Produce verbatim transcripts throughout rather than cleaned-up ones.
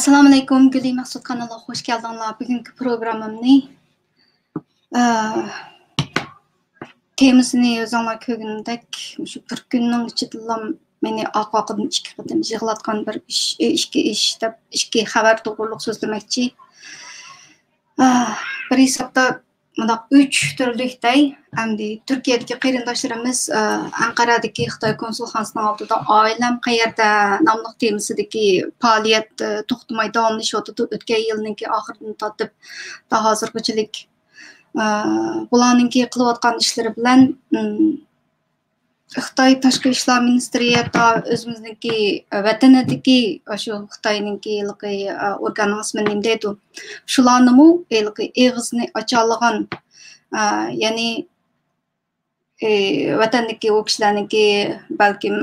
ئەسسالامۇئەلەيكۇم، گۈلى مەخسۇت كانىلىغا خوش كەلدىڭلار. بۈگۈنكى پروگراممامنى، ئە، تېمىسىنى ئۆزۈڭلار كۆرگىنىدەك، مۇشۇ بىر كۈننىڭ ئىچىدىلا مېنى ئارقا-ئارقىدىن ئىككى قېتىم يىغلاتقان بىر ئىش، ئىككى ئىش دەپ، ئىككى خەۋەر توغرۇلۇق سۆزلىمەكچى. ئە، بىر ھېسابتا مۇنداق ئۈچ تۈرلۈك دەي، ئەمدى تۈركىيەدىكى قېرىنداشلىرىمىز، ئە، ئەنقەرەدىكى خىتاي كونسۇلخانىسىنىڭ ئالدىدا «ئائىلەم قەيەردە» ناملىق تېمىسىدىكى پائالىيەت، ئە، توختىماي داۋاملىشىۋاتىدۇ. ئۆتكەن يىلنىڭكى ئاخىرىدىن تارتىپ تا ھازىرغىچىلىك، ئە، بۇلارنىڭكى قىلىۋاتقان ئىشلىرى بىلەن، ئىم، خىتاي تاشقى ئىشلار مىنىستىرى ھەتتا ئۆزىمىزنىڭكى ۋەتىنىدىكى ئاشۇ خىتاينىڭكى ھېلىقى، ئورگاننىڭ ئىسمى نېمە دەيدۇ؟ شۇلارنىمۇ ھېلىقى ئېغىزىنى ئاچالىغان، يەنى، ۋەتەندىكى ئۇ كىشىلەرنىڭكى بەلكىم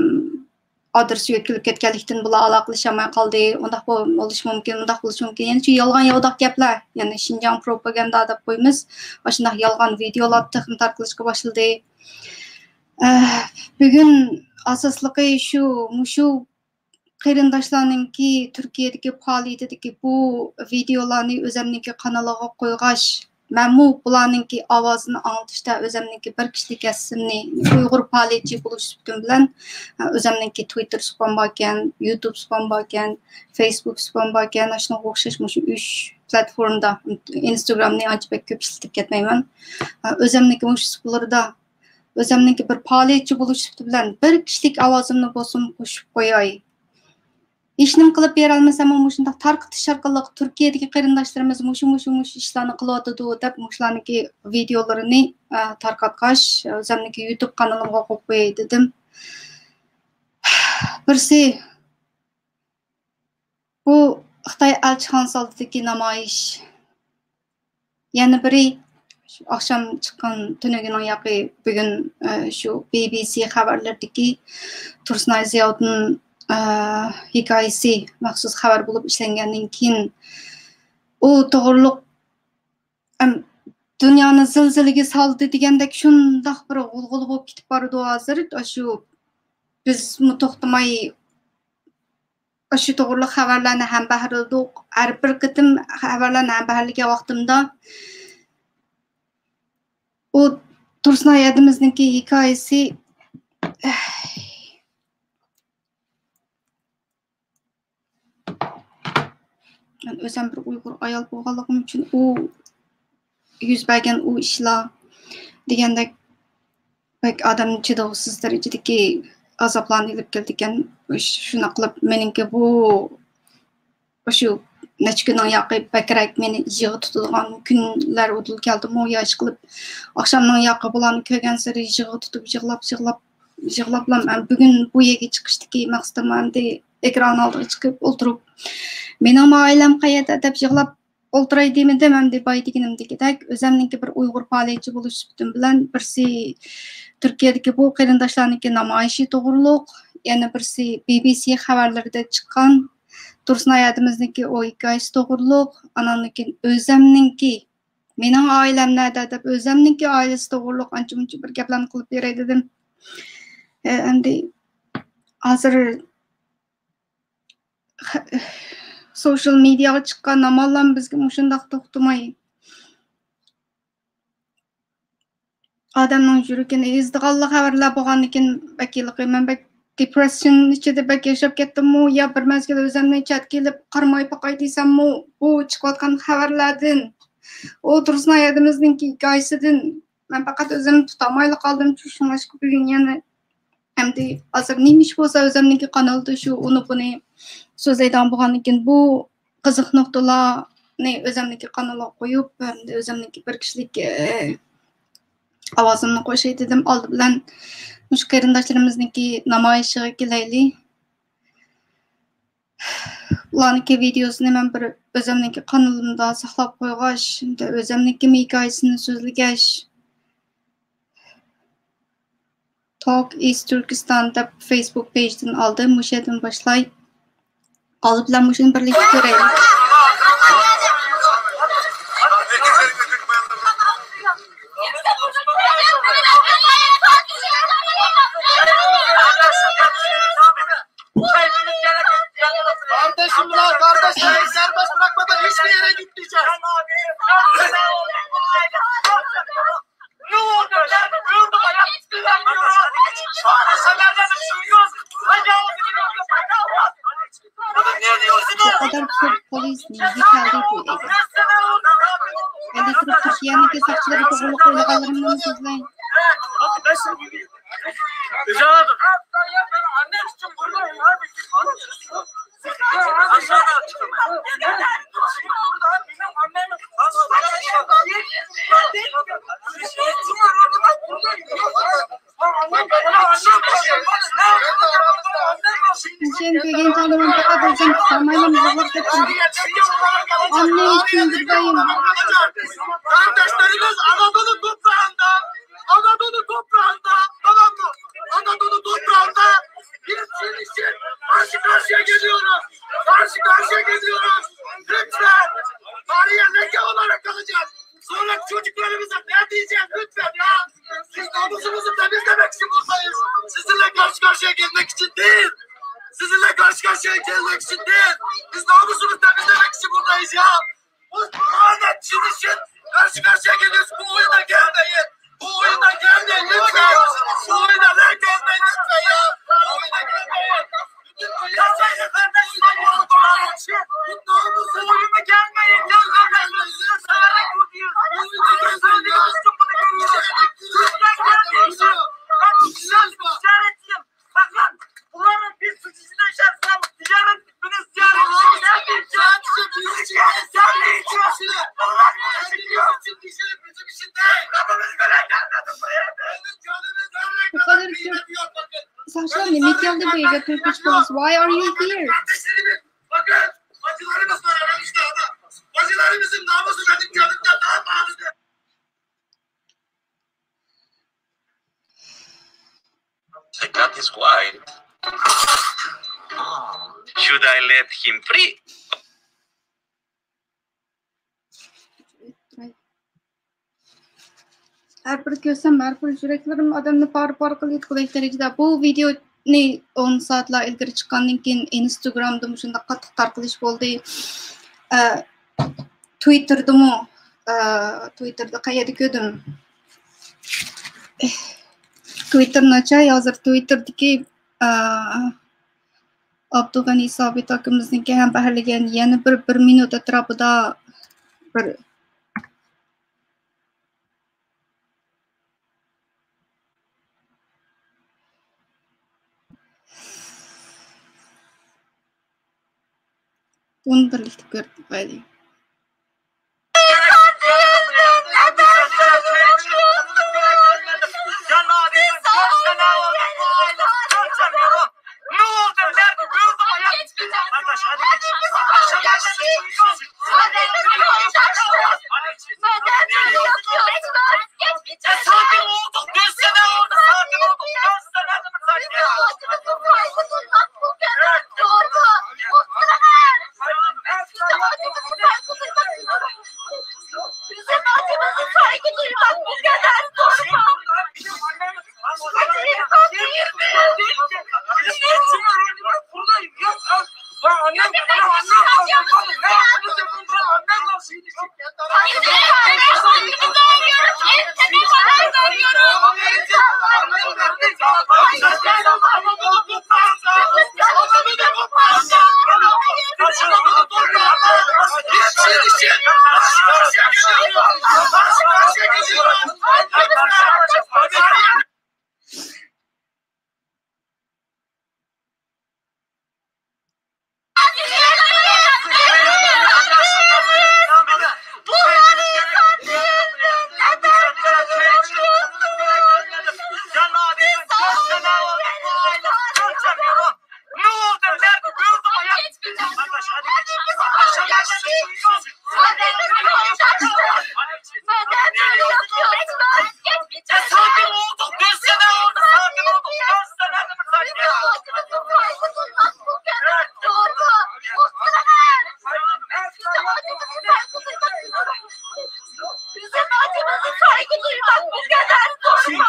ئادرېسى يۆتكىلىپ كەتكەنلىكتىن بۇلار ئالاقىلىشالماي قالدى. ئۇنداق بول-، بولۇشى مۇمكىن، ئۇنداق بولۇشى مۇمكىن. يەنە شۇ يالغان ياۋىداق گەپلەر، يەنى شىنجاڭ پروپاگاندا دەپ قويىمىز. ئاشۇنداق يالغان ۋىدىيولار تېخىمۇ تارقىلىشقا باشلىدى. ئە، بۈگۈن ئاساسلىقى شۇ، مۇشۇ قېرىنداشلارنىڭكى تۈركىيەدىكى پائالىيىتىدىكى بۇ ۋىدىيولارنى ئۆزەمنىڭكى قانىلىغا قويغاچ، مەنمۇ بۇلارنىڭكى ئاۋازىنى ئاڭلىتىشتا ئۆزەمنىڭكى بىر كىشىلىك ھەسسىمنى، ئۇيغۇر پائالىيەتچى بولۇش سۈپىتىم بىلەن، ئە، ئۆزەمنىڭكى تۋىتتېر سۇپام باركەن، يۇتۇب سۇپام باركەن، فېيسبۇك سۇپام باركەن، ئاشۇنىڭغا ئوخشاش مۇشۇ ئۈچ پلاتفورمىدا، ئىنستاگرامنى ئانچە بەك كۆپ ئىشلىتىپ كەتمەيمەن. ئە، ئۆزەمنىڭكى مۇشۇ سۇپىلىرىدا ئۆزەمنىڭكى بىر پائالىيەتچى بولۇش سۈپىتى بىلەن بىر كىشىلىك ئاۋازىمنى بولسىمۇ قوشۇپ قوياي. ھېچنېمە قىلىپ بېرەلمىسەممۇ، مۇشۇنداق تارقىتىش ئارقىلىق تۈركىيەدىكى قېرىنداشلىرىمىز مۇشۇ، مۇشۇ، مۇشۇ ئىشلارنى قىلىۋاتىدۇ دەپ، مۇشۇلارنىڭكى ۋىدىيولىرىنى، ئە، تارقاتقاچ، ئۆزەمنىڭكى يۇتۇب قانىلىمغا قويۇپ قوياي دېدىم. بىرسى، بۇ خىتاي ئەلچىخانىسى ئالدىدىكى نامايىش. يەنە بىرى، شۇ ئاخشام چىققان تۈنۈگۈننىڭ ياقى بۈگۈن، ئە، شۇ بى بى سى خەۋەرلىرىدىكى تۇرسۇنئاي زىياۋۇدۇن، ئە، ھېكايىسى مەخسۇس خەۋەر بولۇپ ئىشلەنگەندىن كېيىن، ئۇ توغرۇلۇق، ئەم، دۇنيانى زىلزىلىگە سالدى دېگەندەك شۇنداق بىر غۇلغۇلا بولۇپ كېتىپ بارىدۇ ھازىر. ئاشۇ بىزمۇ توختىماي ئاشۇ توغرىلىق خەۋەرلەرنى ھەمبەھىرلىدۇق. ھەر بىر قېتىم خەۋەرلەرنى ھەمبەھىرلىگەن ۋاقتىمدا، ئۇ تۇرسۇنئاي ھەدىمىزنىڭكى ھېكايىسى، مەن ئۆزۈم بىر ئۇيغۇر ئايال بولغانلىقىم ئۈچۈن، ئۇ يۈز بەرگەن ئۇ ئىشلار دېگەندەك بەك ئادەمنى چىدىغۇسىز دەرىجىدىكى ئازابلارنى ئېلىپ كېلىدىكەن. شۇنداق قىلىپ مېنىڭكى بۇ، شۇ نەچچە كۈننىڭ ياقى بەكرەك مېنى يىغا تۇتىدىغان كۈنلەر ئۇدۇل كەلدىمۇ يا ئىشقىلىپ، ئاخشامنىڭ ياقى بۇلارنى كۆرگەنسېرى يىغا تۇتۇپ يىغلاپ، يىغلاپ، يىغلاپلا مەن بۈگۈن بۇ يەرگە چىقىشتىكى مەقسىتىم ئەمدى ئېكران ئالدىغا چىقىپ ئولتۇرۇپ، مېنىڭ ئائىلەم قەيەردە دەپ يىغلاپ ئولتۇراي دېمىدىم، ئەمدى بايا دېگىنىمدىكىدەك، ئۆزەمنىڭكى بىر ئۇيغۇر پائالىيەتچى بولۇش سۈپىتىم بىلەن، بىرسى تۈركىيەدىكى بۇ قېرىنداشلارنىڭكى نامايىشى توغرۇلۇق، يەنە بىرسى بى بى سى خەۋەرلىرىدە چىققان تۇرسۇن ھاياتىمىزنىڭكى ئۇ ھېكايىسى توغرۇلۇق، ئاناندىن كېيىن ئۆزەمنىڭكى، مېنىڭ ئائىلەم نەدە دەپ ئۆزەمنىڭكى ئائىلىسى توغرۇلۇق ئانچە-مۇنچە بىر گەپلەرنى قىلىپ بېرەي دېدىم. ئە، ئەمدى ھازىر خە-، سوشىيال مېدىياغا چىققان ئاماللام بىزگە مۇشۇنداق توختىماي ئادەمنىڭ يۈرىكىنى ئېزىدىغانلا خەۋەرلەر بولغاندىكىن، بەك ھېلىقى مەن بەك دېپرېسسىيون ئىچىدە بەك ياشاپ كەتتىممۇ يا بىر مەزگىل ئۆزۈمنى چەتكە ئېلىپ قارىماي باقاي دېسەممۇ، بۇ چىقىۋاتقان خەۋەرلەردىن، ئۇ تۇرسۇن ھاياتىمىزنىڭكى ھېكايىسىدىن مەن پەقەت ئۆزۈمنى تۇتالمايلا قالدىم. شۇڭلاشقا بۈگۈن يەنە ئەمدى ھازىر نېمە ئىش بولسا ئۆزۈمنىڭكى قانىلىدا شۇ ئۇنى بۇنى سۆزلەيدىغان بولغاندىكىن، بۇ قىزىق نۇقتىلارنى ئۆزۈمنىڭكى قانىلىغا قويۇپ، ئەمدى ئۆزۈمنىڭكى بىر كىشىلىك، ئە، ئاۋازىمنى قوشاي دېدىم. ئالدى بىلەن مۇشۇ قېرىنداشلىرىمىزنىڭكى نامايىشىغا كېلەيلى. ئۇلارنىڭكى ۋىدىيوسىنى مەن بىر ئۆزۈمنىڭكى قانىلىمدا ساقلاپ قويغاچ، ئۆزۈمنىڭكى ھېكايىسىنى سۆزلىگەچ، Talk is Turkistan دەپ فېيسبۇك پېيجدىن ئالدىم. مۇشۇ يەردىن باشلاي. ئالدى بىلەن مۇشۇنى بىرلىكتە كۆرەيلى. قارداشلار، قارداشلار، قويىدىغانلىرىمنى سۆزلەي. Sen degan jonimni faqat o'zim qilolmayman, yig'lab ketdim. Onning uchun bir doim. Kardeşlerimiz Anadolu toprağında, Anadolu toprağında, tamam mı? Anadolu toprağında bir için için karşı karşıya geliyoruz. Karşı karşıya geliyoruz. Lütfen. Tarihe leke olarak kalacak. Sonra çocuklarımıza ne diyeceğiz lütfen ya? Biz namusumuzu temizlemek için buradayız. Sizinle karşı karşıya gelmek için değil. Sizinle karşı karşıya gelmek için değil. Biz namusumuzu temizlemek için buradayız ya. Bu lanet için karşı karşıya geliyoruz. Bu oyuna gelmeyin. Bu oyuna gelmeyin lütfen. Bu oyuna renk olmayın lütfen ya. Bu oyuna gelmeyin. Bakın, bunların bir suçu da yaşarsam, ticaret bunu ziyaret. Bu kadar çok. Sasha, nimaga keldi bu yerga, Turkish police? Why are you here? Bacılarımızın namusu ve dükkanında daha pahalıdır. I got this quiet. Should I let him free? ھەر بىر كۆرسەم، ھەر بىر يۈرەكلىرىم ئادەمنى پارە-پارە قىلىۋېتىدىغۇدەك دەرىجىدە. بۇ ۋىدېونى ئون سائەتلەر ئىلگىرى چىققاندىن كېيىن ئىنستاگرامدىمۇ شۇنداق قاتتىق تارقىلىش بولدى. ئە، تۋىتتېردىمۇ، ئە، تۋىتتېردا قەيەردە كۆردۈم؟ تۋىتتېرنى ئاچاي، ھازىر تۋىتتېردىكى، ئە، ئابدۇغېنى سابىت ئاكىمىزنىڭكى ھەمبەھىرلىگەن يەنە بىر، بىر مىنۇت ئەتراپىدا بىر بۇنى بىرلىكتە كۆرۈپ باقايلى. Bizim acımızı saygı duymak bu kadar zor mu? Bizim acımızı saygı duymak bu kadar zor mu?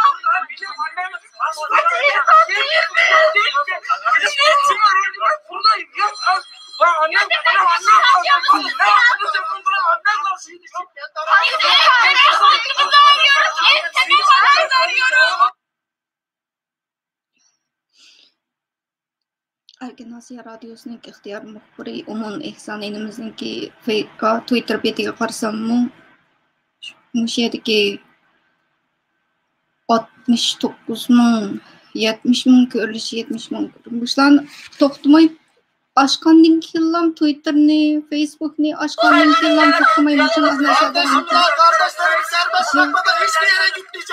ئەركىن ئاسىيا رادىيوسىنىڭ ئىختىيار مۇخبىرى ئومۇن ئېھسان ئىنىمىزنىڭكى فېي-، ئا، تۋىتتېر بېتىگە قارىساممۇ، مۇشۇ يەردىكى ئاتمىش توققۇز مىڭ، يەتمىش مىڭ كۆرۈلۈشى، يەتمىش مىڭ. مۇشۇلارنى توختىماي ئاچقاندىن كېيىنلا، تويتتېرنى، فېيسبۇكنى ئاچقاندىن كېيىنلا توختىماي مۇشۇنداق نەرسىلەر بار ئىكەن. قارداشلىرىمىز سەرباز چاقمىدا ھېچبىر يەرگە كەتمەيمىز.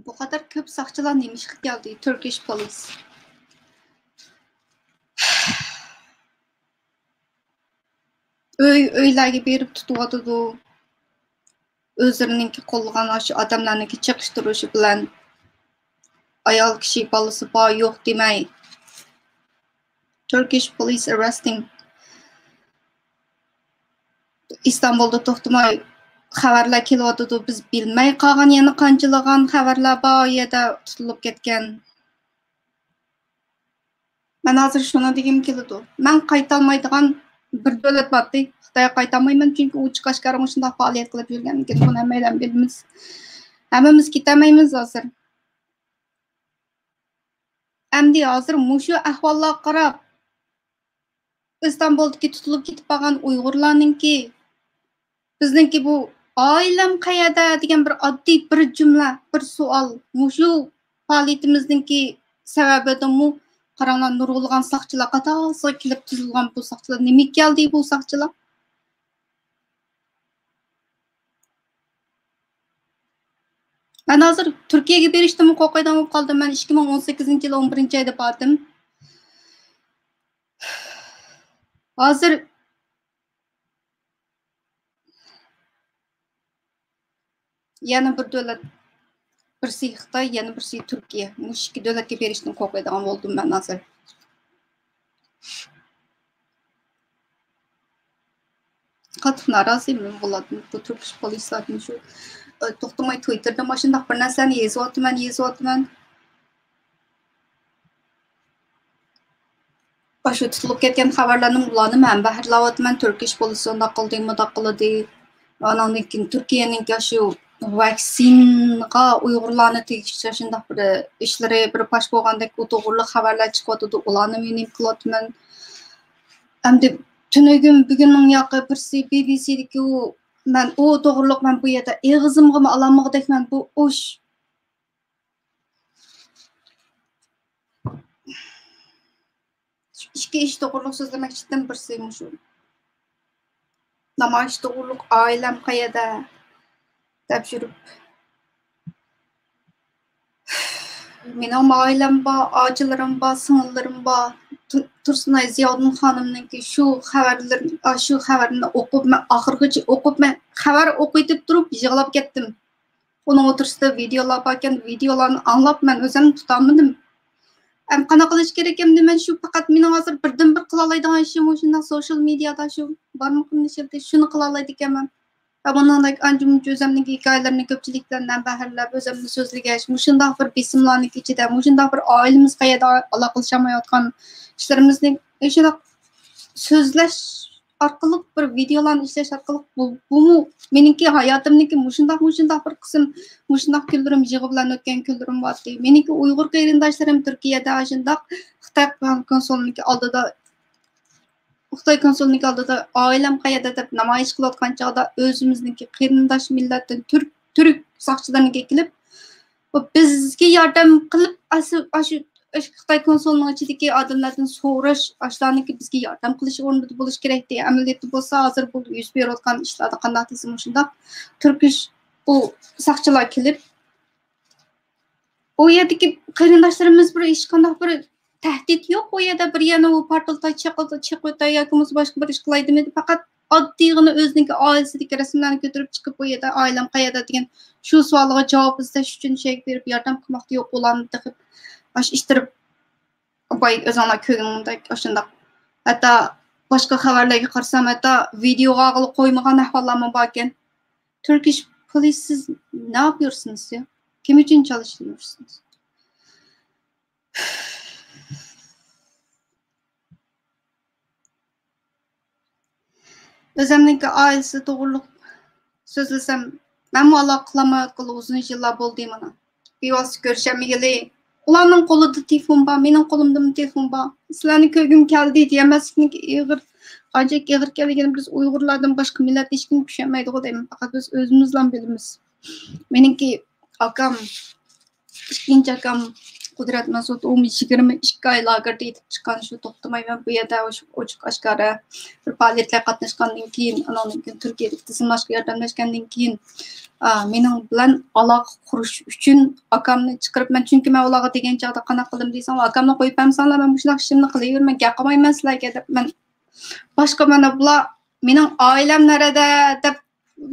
بۇ قەدەر كۆپ ساقچىلار نېمە ئىشقا كەلدى؟ تۈركىش پولىس. ئۆي، ئۆيلەرگە بېرىپ تۇتۇۋاتىدۇ. ئۆزلىرىنىڭكى قوللىغان ئاشۇ ئادەملەرنىڭكى چېقىشتۇرۇشى بىلەن ئايال كىشى بالىسى بار يوق دېمەي. Turkish police arresting. ئىستانبۇلدا توختىماي خەۋەرلەر كېلىۋاتىدۇ. بىز بىلمەي قالغان يەنە قانچىلىغان خەۋەرلەر بار، ئۇ يەردە تۇتۇلۇپ كەتكەن. مەن ھازىر شۇنى دېگۈم كېلىدۇ. مەن قايتالمايدىغان بىر دۆلەت بارتى. خىتايغا قايتالمايمەن، چۈنكى ئۇ ئوچۇق ئاشكارا مۇشۇنداق پائالىيەت قىلىپ يۈرگەنلىكىنى بۇنى ھەممەيلەن بىلىمىز. ھەممىمىز كېتەلمەيمىز ھازىر. ئەمدى ھازىر مۇشۇ ئەھۋاللارغا قاراپ، ئىستانبۇلدىكى تۇتۇلۇپ كېتىپ قالغان ئۇيغۇرلارنىڭكى، بىزنىڭكى بۇ «ئائىلەم قەيەردە؟» دېگەن بىر ئاددىي بىر جۈملە، بىر سوئال. مۇشۇ پائالىيىتىمىزنىڭكى سەۋەبىدىنمۇ، قاراڭلار، نۇرغۇنلىغان ساقچىلار قاتارلىقىغا كېلىپ تىزىلغان بۇ ساقچىلار. نېمىگە كەلدى بۇ ساقچىلار؟ مەن ھازىر تۈركىيەگە بېرىشتىنمۇ قورقىدىغان بولۇپ قالدىم. مەن ئىككى مىڭ ئون سەككىزىنچى يىل ئون بىرىنچى ئايدا باردىم. ھازىر يەنە بىر دۆلەت، بىرسى خىتاي، يەنە بىرسى تۈركىيە. مۇشۇ ئىككى دۆلەتكە بېرىشتىن قورقىدىغان بولدۇم مەن ھازىر. قاتتىق نارازىمەن بۇلاردىن، بۇ تۈركىش پولىسلاردىن شۇ، ئە، توختىماي تويتتېردا ماشۇنداق بىر نەرسىلەرنى يېزىۋاتىمەن، يېزىۋاتىمەن. ئاشۇ تۇتۇلۇپ كەتكەن خەۋەرلەرنىڭ ئۇلارنى مەن بەھرىلەۋاتىمەن، تۈركىش پولىسى ئۇنداق قىلدى، مۇنداق قىلدى. ئاناندىن كېيىن تۈركىيەنىڭكى ئاشۇ ۋاكسىنغا ئۇيغۇرلارنى تېگىشتۈرۈش شۇنداق بىر ئىشلىرى بىر پاش بولغاندەك، ئۇ توغرىلىق خەۋەرلەر چىقىۋاتىدۇ، ئۇلارنى مېنى كېلىۋاتىمەن. ئەمدى تۈنۈگۈن، بۈگۈننىڭ ياقى بىرسى بى بى سىدىكى ئۇ، مەن ئۇ توغرىلىق، مەن بۇ يەردە ئېغىزىمغىمۇ ئالالمىغۇدەكمەن، بۇ ئۇش. شۇ ئىككى ئىش توغرۇلۇق سۆزلىمەكچىدىم، بىرسى مۇشۇ نامايىش توغرۇلۇق، «ئائىلەم قەيەردە؟» دەپ يۈرۈپ، مېنىڭ ئائىلەم بار، ئاچىلىرىم بار، سىڭىللىرىم بار. تۇ-، تۇرسۇنئاي زىياۋۇدۇن خانىمنىڭكى شۇ خەۋەرلىرى، شۇ خەۋەرنى ئوقۇپ، مەن ئاخىرغىچە ئوقۇپ، مەن خەۋەر ئوقۇۋېتىپ تۇرۇپ يىغلاپ كەتتىم. ئۇنىڭ ئوتتۇرىسىدا ۋىدېئولار باركەن، ۋىدېئولارنى ئاڭلاپ مەن ئۆزۈمنى تۇتالمىدىم. ئەمدى قانداق قىلىش كېرەك؟ ئەمدى مەن شۇ پەقەت مېنىڭ ھازىر بىردىنبىر قىلالايدىغان ئىشىم مۇشۇنداق سوشىيال مېدىيادا شۇ بارمىقىمنى ئىشلىتىش، شۇنى قىلالايدىكەنمەن. ۋە بۇنىڭدەك ئانچە-مۇنچە ئۆزۈمنىڭ ھېكايىلىرىنى كۆپچىلىك بىلەن مەن بەھرىلەپ، ئۆزۈمنى سۆزلىگەچ، مۇشۇنداق بىر بېسىملارنىڭ ئىچىدە، مۇشۇنداق بىر ئائىلىمىز قەيەردە ئالاقىلىشالمايۋاتقان ئىشلىرىمىزنى شۇنداق سۆزلەش ئارقىلىق، بىر ۋىدېئولارنى ئىشلەش ئارقىلىق بۇ، بۇمۇ مېنىڭكى ھاياتىمنىڭكى مۇشۇنداق، مۇشۇنداق بىر قىسىم، مۇشۇنداق كۈنلىرىم، يىغا بىلەن ئۆتكەن كۈنلىرىم بارتى. مېنىڭكى ئۇيغۇر قېرىنداشلىرىم تۈركىيەدە ئاشۇنداق خىتاي كونسۇلىنىڭكى ئالدىدا، خىتاي كونسۇلىنىڭكى ئالدىدا «ئائىلەم قەيەردە؟» دەپ نامايىش قىلىۋاتقان چاغدا ئۆزىمىزنىڭكى قېرىنداش مىللەتتىن تۈرك، تۈرك ساقچىلىرىنىڭكى كېلىپ، بۇ بىزگە ياردەم قىلىپ، ئاشۇ، ئاشۇ، ئاشۇ خىتاي كونسۇلىنىڭ ئىچىدىكى ئادەملەردىن سوراش، ئاشۇلارنىڭكى بىزگە ياردەم قىلىش ئورنىدا بولۇش كېرەكتى. ئەمەلىيەتتە بولسا، ھازىر بۇ يۈز بېرىۋاتقان ئىشلاردا قانداق دېسە، مۇشۇنداق تۈركىش بۇ ساقچىلار كېلىپ، ئۇ يەردىكى قېرىنداشلىرىمىز بىر ھېچقانداق بىر تەھدىت يوق. ئۇ يەردە بىر يەنە ئۇ پارتلىتاي، چېقىلتاي، چېقىۋېتەي ياكى بولمىسا باشقا بىر ئىش قىلاي دېمىدى. پەقەت ئاددىيغىنا ئۆزىنىڭكى ئائىلىسىدىكى رەسىملەرنى كۆتۈرۈپ چىقىپ، بۇ يەردە ئائىلەم قەيەردە دېگەن شۇ سوئالغا جاۋاب ئىزدەش ئۈچۈن شەيگە بېرىپ ياردەم قىلماقتا يوق، ئۇلارنى تېخى ئاشۇ ئىتتىرىپ باي ئۆزۈڭلار كۆرگىنىڭدەك ئاشۇنداق. ھەتتا باشقا خەۋەرلەرگە قارىسام، ھەتتا ۋىدېئوغا ئالغىلى قويمىغان ئەھۋاللارمۇ باركەن. Turkish police، سىز نە ياپىيورسىنىز يا؟ كىم ئۈچۈن چالىشىۋاتىسىز؟ ئۆزۈمنىڭكى ئائىلىسى توغرۇلۇق سۆزلىسەم، مەنمۇ ئالاقە قىلالمايۋاتقىلى ئۇزۇن يىللار بولدى مانا. بىۋاسىتە كۆرۈشەلمىگىلى. ئۇلارنىڭ قولىدا تېلېفون بار، مېنىڭ قولۇمدىمۇ تېلېفون بار. سىلەرنى كۆرگۈم كەلدى دېيەلمەسلىكنىڭكى ئېغىر، قانچىلىك ئېغىر ئىكەنلىكىنى بىز ئۇيغۇرلاردىن باشقا مىللەت ھېچكىم چۈشەنمەيدىغۇ دەيمەن. پەقەت بىز ئۆزىمىزلا بىلىمىز. مېنىڭكى ئاكام، ئىككىنچى ئاكام قۇدرەت مەسۇت، ئۇمۇ يىگىرمە ئىككى ئاي لاگېردا يېتىپ چىققان، شۇ توختىماي مەن بۇ يەردە ئوچۇق ئاشكارا بىر پائالىيەتلەرگە قاتناشقاندىن كېيىن، ئاناندىن كېيىن تۈركىيەدىكى تىزىملاشقا ياردەملەشكەندىن كېيىن، ئا، مېنىڭ بىلەن ئالاقە قۇرۇش ئۈچۈن ئاكامنى چىقىرىپ، مەن، چۈنكى مەن ئۇلارغا دېگەن چاغدا قانداق قىلدىم دېسەڭ، ئاكامنى قويۇپ بەرمىسەڭلار، مەن مۇشۇنداق ئىشىمنى قىلىۋېرىمەن، گەپ قىلمايمەن سىلەرگە دەپ، مەن باشقا، مانا بۇلار مېنىڭ ئائىلەم نەرەدە دەپ،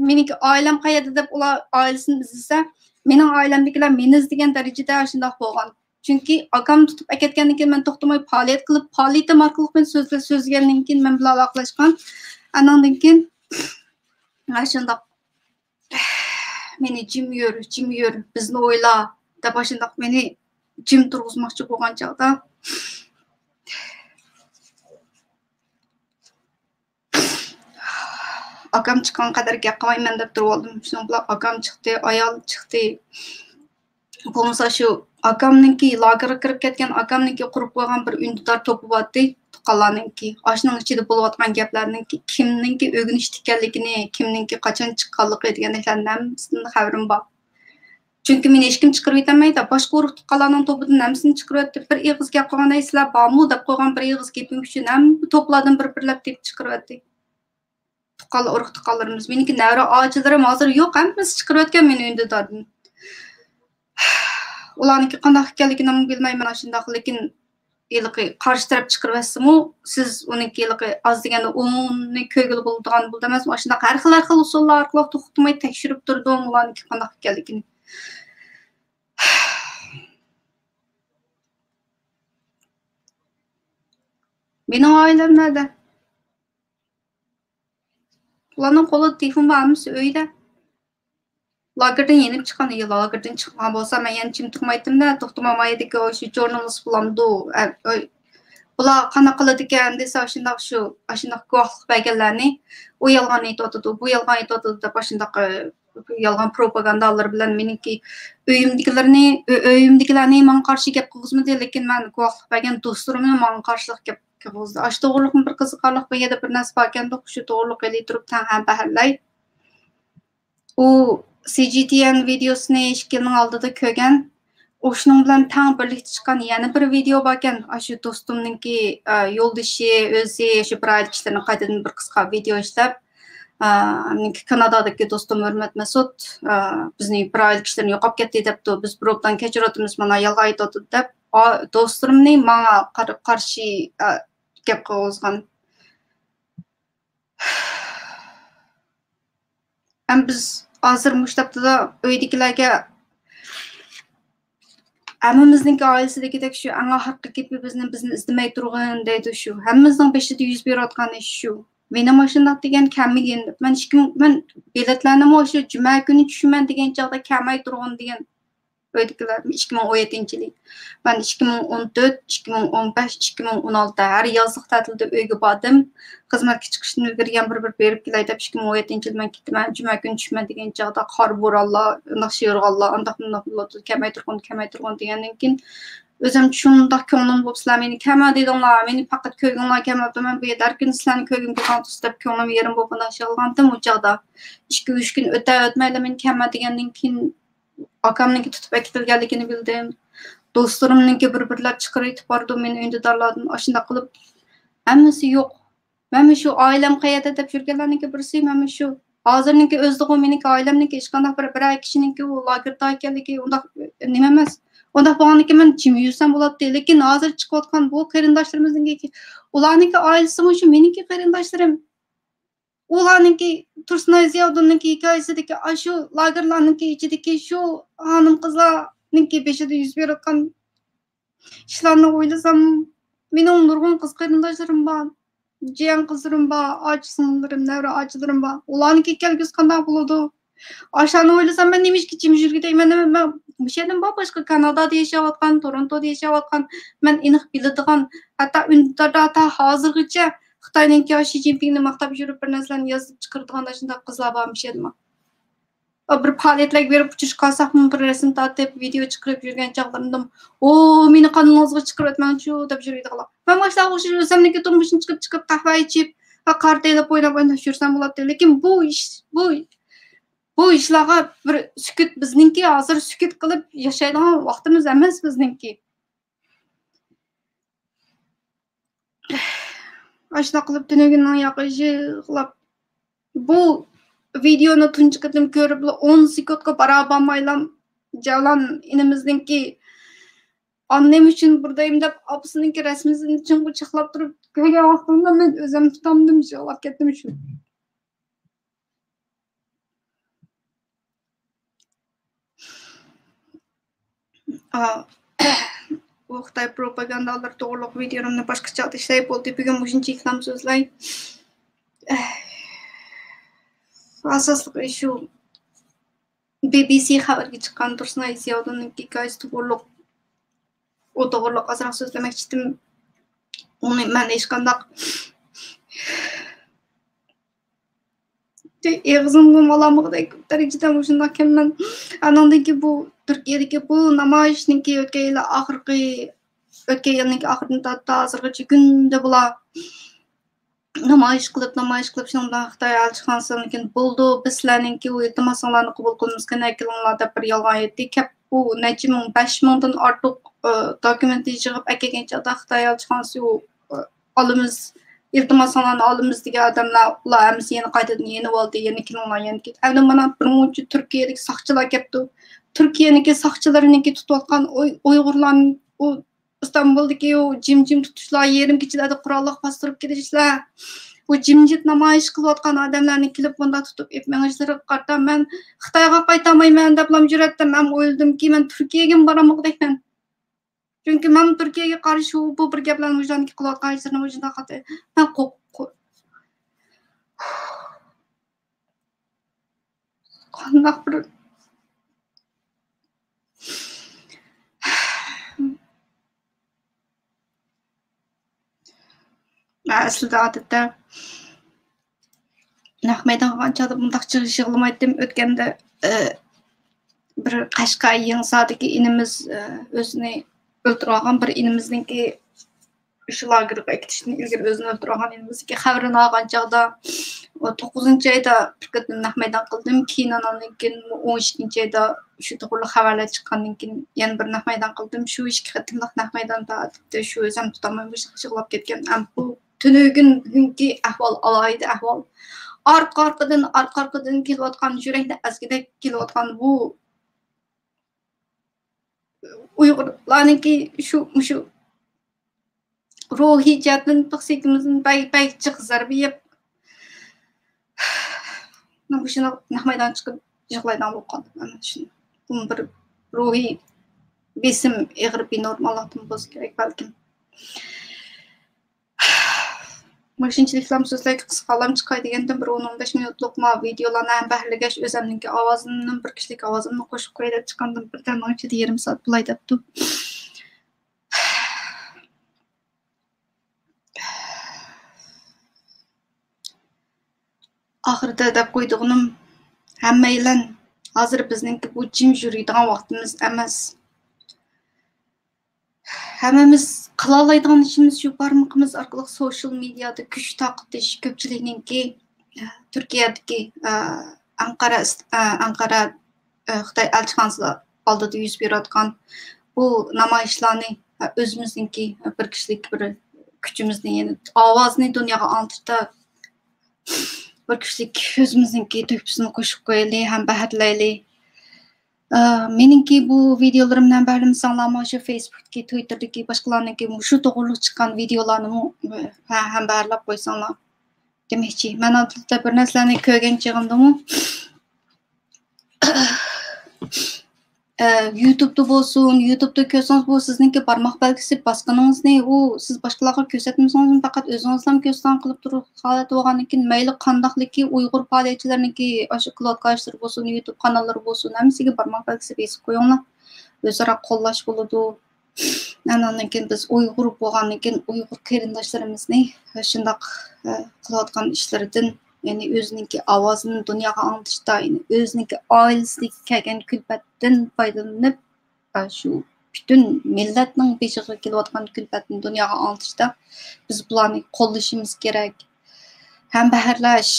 مېنىڭكى ئائىلەم قەيەردە دەپ ئۇلار ئائىلىسىنى ئىزدىسە، مېنىڭ ئائىلەمدىكىلەر مېنى ئىزدىگەن دەرىجىدە شۇنداق بولغان. چۈنكى ئاكامنى تۇتۇپ ئەكەتكەندىن كېيىن مەن توختىماي پائالىيەت قىلىپ، پائالىيىتىم ئارقىلىق مەن سۆزلە-، سۆزلىگەندىن كېيىن مەن بىلەن ئالاقىلەشكەن. ئانىڭدىن كېيىن، ھە، شۇنداق، مېنى جىم يۈر، جىم يۈر، بىزنى ئويلا، دەپ ئاشۇنداق مېنى جىم تۇرغۇزماقچى بولغان چاغدا، ئاكام چىققان قەدەر گەپ قىلمايمەن دەپ تۇرۇۋالدىم. شۇنىڭ بىلەن ئاكام چىقتى، ئايال چىقتى. بولمىسا شۇ ئاكامنىڭكى، لاگېرغا كىرىپ كەتكەن ئاكامنىڭكى قۇرۇپ قويغان بىر ئۈندىدار توپى بارتتى، تۇغقانلارنىڭكى. ئاشۇنىڭ ئىچىدە بولۇۋاتقان گەپلەرنىڭكى، كىمنىڭكى ئۆگىنىشتە ئىكەنلىكىنى، كىمنىڭكى قاچان چىققانلىقى دېگەندەكلەرنىڭ ھەممىسىدىن خەۋىرىم بار. چۈنكى مېنى ھېچكىم چىقىرىۋېتەلمەيدۇ. باشقا ئۇرۇق تۇغقانلارنىڭ توپىدىن ھەممىسىنى چىقىرىۋەتتى. بىر ئېغىز گەپ قىلغان، «ئەي، سىلەر بارمۇ؟» دەپ قويغان بىر ئېغىز گېپىم ئۈچۈن ھەممە توپلاردىن بىر-بىرلەپ تېپىپ چىقىرىۋەتتى. تۇغقانلار، ئۇرۇق تۇغقانلىرىمىز. مېنىڭكى نەۋرە ئاچىلىرىم ھازىر يوق، ھەممىسى چىقىرىۋەتكەن مېنى ئۈندىداردىن. ئۇلارنىڭكى قانداق ئىكەنلىكىنىمۇ بىلمەيمەن ئاشۇنداق، لېكىن ھېلىقى قارشى تەرەپ چىقىرىۋەتسىمۇ، سىز ئۇنىڭكى ھېلىقى ئاز دېگەندە ئونىنى كۆرگىلى بولىدىغان بولىدۇ ئەمەسمۇ؟ ئاشۇنداق ھەر خىل، ھەر خىل ئۇسۇللار ئارقىلىق توختىماي تەكشۈرۈپ تۇردۇم ئۇلارنىڭكى قانداق ئىكەنلىكىنى. مېنىڭ ئائىلەم نەدە؟ ئۇلارنىڭ قولىدا تېلېفون بار، ھەممىسى ئۆيدە. لاگېردىن يېنىپ چىققان، يا لاگېردىن چىقمىغان بولسا، مەن يەنە جىم تۇرمايتتىمدە، توختىماي ما يەردىكى شۇ ژۇرنالىست بولامدۇ؟ ئە، ئۆي-، بۇلار قانداق قىلىدىكەن دېسە، ئاشۇنداق شۇ، ئاشۇنداق گۇۋاھلىق بەرگەنلەرنى، ئۇ يالغان ئېيتىۋاتىدۇ، بۇ يالغان ئېيتىۋاتىدۇ دەپ، ئاشۇنداق، ئە، يالغان پروپاگاندالىرى بىلەن مېنىڭكى ئۆيۈمدىكىلەرنى، ئۆ-، ئۆيۈمدىكىلەرنى ماڭا قارشى گەپ قىلغۇزمىدى، لېكىن مەن گۇۋاھلىق بەرگەن دوستلىرىمنى ماڭا قارشىلىق گەپ قىلغۇزدى. ئاشۇ توغرۇلۇقمۇ بىر قىزىقارلىق، بۇ يەردە بىر نەرسە باركەندۇق، شۇ توغرۇلۇق ھېلى تۇرۇپ تەڭ ھەم بەھرىلەي. ئۇ سى جى تي ئېن ۋىدېئوسىنى ئىككىلىنىڭ ئالدىدا كۆرگەن. ئۇ شۇنىڭ بىلەن تەڭ بىرلىكتە چىققان يەنە بىر ۋىدېئو باركەن. ئاشۇ دوستۇمنىڭكى، ئە، يولدىشى، ئۆزى، شۇ بىر ئائىلە كىشىلىرىنى قايتىدىن بىر قىسقا ۋىدېئو ئىشلەپ، ئە، مېنىڭكى كانادادىكى دوستۇم ھۆرمەت مەسۇت، ئە، بىزنى بىر ئائىلە كىشىلىرىنى يوقاپ كەتتى دەپتۇ. بىز بىر ئوبدان كەچۈرۈۋاتىمىز، مانا يالغان ئېيتىۋاتىدۇ دەپ، ئا، دوستلىرىمنى ماڭا قار-، قارشى، ئە، گەپ قىلغۇزغان. ھەم بىز ھازىر مۇشۇ ھەپتىدە ئۆيدىكىلەرگە ھەممىمىزنىڭكى ئائىلىسىدىكىدەك شۇ ئەڭ ئاخىرقى گېپى بىزنى، بىزنى ئىزدىمەي تۇرغىن دەيدۇ شۇ. ھەممىمىزنىڭ بېشىدا يۈز بېرىۋاتقان ئىش شۇ. مېنىڭ ماشىنىداق دېگەن كەلمىگىن. مەن ئىككى مىڭ، مەن بېلەتلەرنىمۇ شۇ جۈمە كۈنى چۈشىمەن دېگەن چاغدا كەلمەي تۇرغىن دېگەن. ئۆيدىكىلەر ئىككى مىڭ ئون يەتتىنچى يىلى. مەن ئىككى مىڭ ئون تۆت، ئىككى مىڭ ئون بەش، ئىككى مىڭ ئون ئالتە ھەر يازلىق تەتىلدە ئۆيگە باردىم. خىزمەتكە چىقىشتىن ئىلگىرى يەنە بىر، بىر بېرىپ كېلەي دەپ، ئىككى مىڭ ئون يەتتىنچى يىلى مەن كەتتىم. مەن جۈمە كۈنى چۈشىمەن دېگەن چاغدا قار، بورانلار، ئۇنداق شىۋىرغانلار، ئۇنداق مۇنداق بولۇۋاتىدۇ، كەلمەي تۇرغىن، كەلمەي تۇرغىن دېگەندىن كېيىن، ئۆزۈم شۇنداق كۆڭلۈم بولۇپ، سىلەر مېنى كەلمە دېدىڭلار، مېنى پەقەت كۆرگۈڭلار كەلمەپتۇ، مەن بۇ يەردە ھەر كۈنى سىلەرنى كۆرگۈم كېلىۋاتىدۇ دەپ كۆڭلۈم يېرىم بولۇپ، ئۇنداق يىغلىغانتىم ئۇ چاغدا. ئىككى، ئۈچ كۈن ئۆتە ئۆتمەيلا مېنى كەلمە دېگەندىن كېيىن، ئاكامنىڭكى تۇتۇپ ئەكېتىلگەنلىكىنى بىلدىم. دوستلىرىمنىڭكى بىر-بىرلەپ چىقىرىۋېتىپ بارىدۇ مېنى ئۈندىدارلاردىن. ئاشۇنداق قىلىپ ھەممىسى يوق. مەنمۇ شۇ ئائىلەم قەيەردە دەپ يۈرگەنلەرنىڭكى بىرسى، مەنمۇ شۇ. ھازىرنىڭكى ئۆزىدىغۇ مېنىڭكى ئائىلەمنىڭكى ھېچقانداق بىر، بىرەر كىشىنىڭكى ئۇ لاگېردا ئىكەنلىكى ئۇنداق نېمە ئەمەس. ئۇنداق بولغاندىكىن مەن جىم يۈرسەم بولاتتى. لېكىن ھازىر چىقىۋاتقان بۇ قېرىنداشلىرىمىزنىڭكى، ئۇلارنىڭكى ئائىلىسىمۇ شۇ مېنىڭكى قېرىنداشلىرىم. ئۇلارنىڭكى، تۇرسۇنئاي زىياۋۇدۇننىڭكى ھېكايىسىدىكى ئاشۇ لاگېرلارنىڭكى ئىچىدىكى شۇ خانىم قىزلارنىڭكى بېشىدا يۈز بېرىۋاتقان ئىشلارنى ئويلىسام، مېنىڭ نۇرغۇن قىز قېرىنداشلىرىم بار، جىيەن قىزلىرىم بار، ئاچا سىڭىللىرىم، نەۋرە ئاچىلىرىم بار. ئۇلارنىڭكى كەلگۈسى قانداق بولىدۇ؟ ئاشۇلارنى ئويلىسام، مەن نېمىشقا جىم يۈرگۈدەك؟ مەن، مەن، مەن مۇشۇ يەردىن بار باشقا كانادادا ياشاۋاتقان، تورونتودا ياشاۋاتقان، مەن ئېنىق بىلىدىغان، ھەتتا ئۈندىداردا تا ھازىرغىچە خىتاينىڭكى شى جىنپىڭنى ماختاپ يۈرۈپ، بىر نەرسىلەرنى يازىپ چىقىرىدىغان ئاشۇنداق قىزلار بار مۇشۇ يەردىمۇ. بىر پائالىيەتلەرگە بېرىپ ئۇچرىشىپ قالساقمۇ، بىر رەسىم تارتىپ، ۋىدېئو چىقىرىپ يۈرگەن چاغلىرىمدىمۇ، «ئو، مېنى قانىلىڭىزغا چىقىرىۋەتمەڭچۇ» دەپ يۈرىدىغانلار. مەن مۇشۇلارغا ئوخشاش ئۆزۈمنىڭكى تۇرمۇشىمنى چىقىپ، چىقىپ، قەھۋە ئىچىپ، ۋە قارتا ئېلىپ ئويناپ، ئويناپ يۈرسەم بولاتتى. لېكىن بۇ ئىش، بۇ، بۇ، بۇ ئىشلارغا بىر سۈكۈت، بىزنىڭكى ھازىر سۈكۈت قىلىپ ياشايدىغان ۋاقتىمىز ئەمەس بىزنىڭكى. ئاشۇنداق قىلىپ تۈنۈگۈننىڭ ياقى يىغلاپ، بۇ ۋىدېونى تۇنجى قېتىم كۆرۈپلا ئون سېكۇنتقا بارا بارمايلا، جەۋلان ئىنىمىزنىڭكى، «ئاننىم ئۈچۈن بۇردايمەن» دەپ، ئاپىسىنىڭكى رەسىمىسىنى چىڭ قۇچاقلاپ تۇرۇپ كۆرگەن ۋاقتىمدا مەن ئۆزۈم تۇتالمىدىم، يىغلاپ كەتتىم شۇ. ئا، بۇ خىتاي پروپاگاندالىرى توغرۇلۇق ۋىدېولىرىمنى باشقا چاغدا ئىشلەي بولدى. بۈگۈن مۇشۇنچىلىكلام سۆزلەي. ئاساسلىقى شۇ بى بى سى خەۋەرگە چىققان تۇرسۇنئاي زىياۋۇدۇننىڭ ھېكايىسى توغرۇلۇق، ئۇ توغرۇلۇق ئازراق سۆزلىمەكچىدىم. ئۇنى مەن ھېچقانداق ئېغىزىمغا ئالالمىغۇدەك دەرىجىدە مۇشۇنداق كەممەن. ئانىڭدىن كېيىن بۇ تۈركىيەدىكى بۇ نامايىشنىڭكى ئۆتكەن يىلى ئاخىرقى، ئۆتكەن يىلنىڭكى ئاخىرىدىن تارتىپ ھازىرغىچە كۈندە بۇلار نامايىش قىلىپ، نامايىش قىلىپ، شۇنىڭ بىلەن خىتاي ئەلچىخانىسىدىن كېيىن، «بولىدۇ، بىز سىلەرنىڭكى ئۇ ئىلتىماسىڭلارنى قوبۇل قىلىمىز، قېنى ئەكېلىڭلار» دەپ بىر يالغان ئېيتتى. كەپ ئۇ نەچچە مىڭ، بەش مىڭدىن ئارتۇق، ئى، دوكۇمېنت يىغىپ ئەكەلگەن چاغدا خىتاي ئەلچىخانىسى ئۇ، ئى، «ئالىمىز، ئىلتىماسىڭلارنى ئالىمىز» دېگەن ئادەملەر، ئۇلار ھەممىسى يەنە قايتىدىن يېنىۋالدى، يەنە كېلىڭلار، يەنە كېلىڭ. ئەمدى مانا بىر مۇنچە تۈركىيەلىك ساقچىلار كەپتۇ. تۈركىيەنىڭكى ساقچىلىرىنىڭكى تۇتۇۋاتقان ئۇي-، ئۇيغۇرلارنى ئۇ ئىستانبۇلدىكى ئۇ جىم-جىم تۇتۇشلار، يېرىم كېچىلەردە قوراللىق باستۇرۇپ كېلىشلەر، ئۇ جىمجىت نامايىش قىلىۋاتقان ئادەملەرنى كېلىپ بۇنداق تۇتۇپ ئېلىپ مېڭىشلىرىغا قارىتا مەن خىتايغا قايتالمايمەن دەپلا يۈرەتتىم. مەن ئويلىدىمكى، مەن تۈركىيەگىمۇ بارالمىغۇدەكمەن. چۈنكى مەن تۈركىيەگە قارشى، ئۇ، بۇ بىر گەپلەرنى مۇشۇنداق قىلىۋاتقان ئىشلىرىنى مۇشۇنداق قىلدى. مەن قورق-، قورق-، قانداق بىر مەن ئەسلىدە ئادەتتە نەق مەيدانغا قالغان چاغدا بۇنداق جىق يىغلىمايتتىم. ئۆتكەندە، ئى، بىر قەشقەر يېڭىساردىكى ئىنىمىز، ئى، ئۆزىنى ئۆلتۈرۈۋالغان بىر ئىنىمىزنىڭكى شۇ لاگېرغا ئەكېتىشتىن ئىلگىرى ئۆزىنى ئۆلتۈرۈۋالغان ئىنىمىزنىڭكى خەۋىرىنى ئالغان چاغدا، ئۇ، توققۇزىنچى ئايدا بىر قېتىم نەق مەيدان قىلدىم. كېيىن ئانان كېيىن ئون ئىككىنچى ئايدا شۇ توغرىلىق خەۋەرلەر چىققاندىن كېيىن يەنە بىر نەق مەيدان قىلدىم. شۇ ئىككى قېتىملىق نەق مەيداندا ئادەتتە شۇ ئۆزۈم تۇتالماي مۇشۇنداق يىغلاپ كەتكەن. ئەم، بۇ تۈنۈگۈن بۈگۈنكى ئەھۋال ئالاھىدە ئەھۋال. ئارقا-ئارقىدىن، ئارقا-ئارقىدىن كېلىۋاتقان، يۈرەكنى ئەزگۈدەك كېلىۋاتقان بۇ ئۇيغۇرلارنىڭكى شۇ، مۇشۇ روھىي جەھەتتىن پىسخىكىمىزدىن بەك، بەك جىق زەربە يەپ، مەن مۇشۇنداق نەق مەيدانغا چىقىپ يىغلايدىغان بولۇپ قالدىم. مانا شۇ، بۇ بىر روھىي بېسىم، ئېغىر بىنورماللىقتىن بولسا كېرەك بەلكىم. مۇشۇنچىلىكلام سۆزلەرگە قىسقالام چىقاي دېگەندىن بىر ئون، ئون بەش مىنۇتلۇق ما ۋىدېئولارنى ھەم بەھرلىگەچ ئۆزەمنىڭكى ئاۋازىمنى بىر كىشىلىك ئاۋازىمنى قوشۇپ قوياي دەپ چىققاندىن بىردەمنىڭ ئىچىدە يېرىم سائەت بولاي دەپتۇ. ئاخىرىدا دەپ قويىدىغىنىم، ھەممەيلەن ھازىر بىزنىڭكى بۇ جىم يۈرىدىغان ۋاقتىمىز ئەمەس. ھەممىمىز قىلالايدىغان ئىشىمىز شۇ بارمىقىمىز ئارقىلىق سوشىيال مېدىيادا كۈچ تارقىتىش، كۆپچىلىكنىڭكى، تۈركىيەدىكى، ئە، ئەنقەرە ئىست-، ئە، ئەنقەرە، ئە، خىتاي ئەلچىخانىسى ئالدىدا يۈز بېرىۋاتقان بۇ نامايىشلارنى، ئە، ئۆزىمىزنىڭكى، ئە، بىر كىشىلىك بىر كۈچىمىزنى، يەنى ئاۋازنى دۇنياغا ئاڭلىتىشتا بىر كىشىلىك ئۆزىمىزنىڭكى تۆھپىسىنى قوشۇپ قويايلى ھەم بەھرىلەيلى. ئە، مېنىڭكى بۇ ۋىدېئولىرىمنى ھەم بەھرىلىمىسەڭلارمۇ، شۇ فېيسبۇكتىكى، تىۋىتتېردىكى، باشقىلارنىڭكى مۇشۇ توغرىلىق چىققان ۋىدېئولارنىمۇ، ئە، ھە، ھەم بەھرىلەپ قويساڭلار. دېمەكچى، مەن ئادەتتە بىر نەرسىلەرنى كۆرگەن چېغىمدىمۇ، ئە، يۇتۇبتا بولسۇن، يۇتۇبتا كۆرسىڭىز، بۇ سىزنىڭكى بارماق بەلگىسى باسقىنىڭىزنى، ئۇ سىز باشقىلارغا كۆرسەتمىسىڭىزمۇ، پەقەت ئۆزىڭىزلا كۆستان قىلىپ تۇرۇش ھالەتتە بولغاندىن كېيىن، مەيلى قانداقلىكى ئۇيغۇر پائالىيەتچىلىرىنىڭكى ئاشۇ كلودكاشلىرى بولسۇن، يۇتۇب قاناللىرى بولسۇن، ھەممىسىگە بارماق بەلگىسى بېسىپ قويۇڭلار. ئۆزئارا قوللاش بولىدۇ. ئاندىن كېيىن بىز ئۇيغۇر بولغاندىن كېيىن ئۇيغۇر قېرىنداشلىرىمىزنى شۇنداق، ئە، قىلىۋاتقان ئىشلىرىدىن، يەنى ئۆزىنىڭكى ئاۋازىنى دۇنياغا ئاڭلىتىشتا، يەنى ئۆزىنىڭكى ئائىلىسىدىكى كەلگەن كۈلپەتتىن پايدىلىنىپ، ئە، شۇ پۈتۈن مىللەتنىڭ بېشىغا كېلىۋاتقان كۈلپەتنى دۇنياغا ئاڭلىتىشتا بىز بۇلارنى قوللىشىمىز كېرەك. ھەمبەھىرلەش،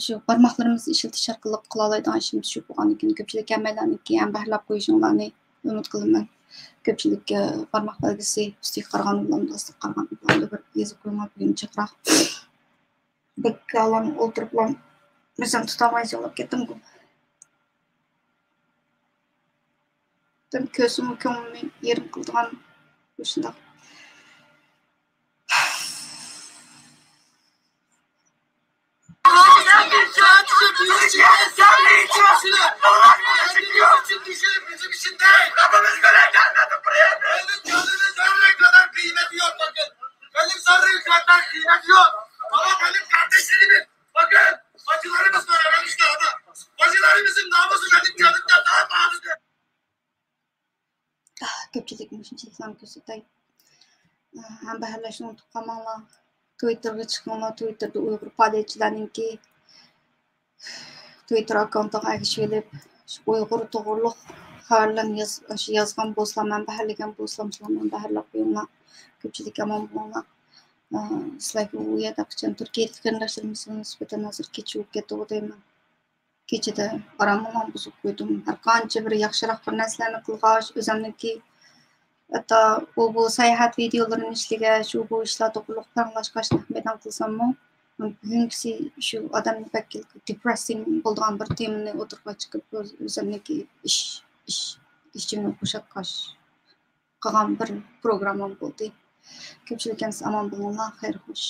شۇ بارماقلىرىمىزنى ئىشلىتىش ئارقىلىق قىلالايدىغان ئىشىمىز شۇ بولغاندىن كېيىن، كۆپچىلىك ھەممەيلەننىڭكى ھەمبەھىرلەپ قويۇشۇڭلارنى ئۈمىد قىلىمەن. كۆپچىلىك، ئە، بارماق بەلگىسى ئۈستىگە قارىغاندا بولامدۇ، ئاستىغا قارىغاندا بولامدۇ، بىر يېزىپ قويۇڭلار بۈگۈن جىقراق. بەك ئالان ئولتۇرۇپلا مىزان تۇتالماي يىغلاپ كەتتىمغۇ. دەم كۆرسىمۇ كۆڭلۈمنى يېرىم قىلىدىغان مۇشۇنداق. Benim zerre kadar kıymet yok bakın. Benim zerre kadar kıymet yok. Ama benim kardeşlerim, bakın, bacılarımız var aramızda ama bacılarımızın namusu benim canımdan daha pahalıdır. كۆپچىلىككە مۇشۇنچىلىكلا كۆرسىتەي. ھەمبەھىرلەشنى ئۇنتۇپ قالماڭلار. تويتتېرغا چىقىڭلار، تويتتېردا ئۇيغۇر پائالىيەتچىلەرنىڭكى تويتتېر ئاككاونتىغا ئەگىشىۋېلىپ، شۇ ئۇيغۇر توغرۇلۇق خەۋەرلەرنى ياز-، شۇ يازغان بولسىلا، مەنبەھەرلىگەن بولسىلا، شۇلارنى مەنبەھەرلەپ قويۇڭلار. كۆپچىلىك ئامان بولۇڭلار. ئە، سىلەرگە ئۇ يەردە قاچان تۈركىيەدىكى قېرىنداشلىرىمىزغا نىسبەتەن ھازىر كېچە بولۇپ كەتتىغۇ دەيمەن. كېچىدە ئارامىمنى بۇزۇپ قويدۇم. ھەرقانچە بىر ياخشىراق بىر نەرسىلەرنى قىلغاچ، ئۆزۈمنىڭكى ھەتتا ئۇ بۇ ساياھەت ۋىدىيولىرىنى ئىشلىگەچ، ئۇ بۇ ئىشلار توغرۇلۇق پاراڭلاشقاچ، نەق مەيدان قىلساممۇ، بۈگۈنكىسى شۇ ئادەمنى بەك دېپرېسسىڭ بولىدىغان بىر تېمىنى ئوتتۇرىغا چىقىپ، ئۆز-، ئۆزۈمنىڭكى ئىش، ئىش، ئىچىمنى بوشاتقاچ قىلغان بىر پروگراممام بولدى. كۆپچىلىك ئەمىسە ئامان بولۇڭلار، خەير خوش.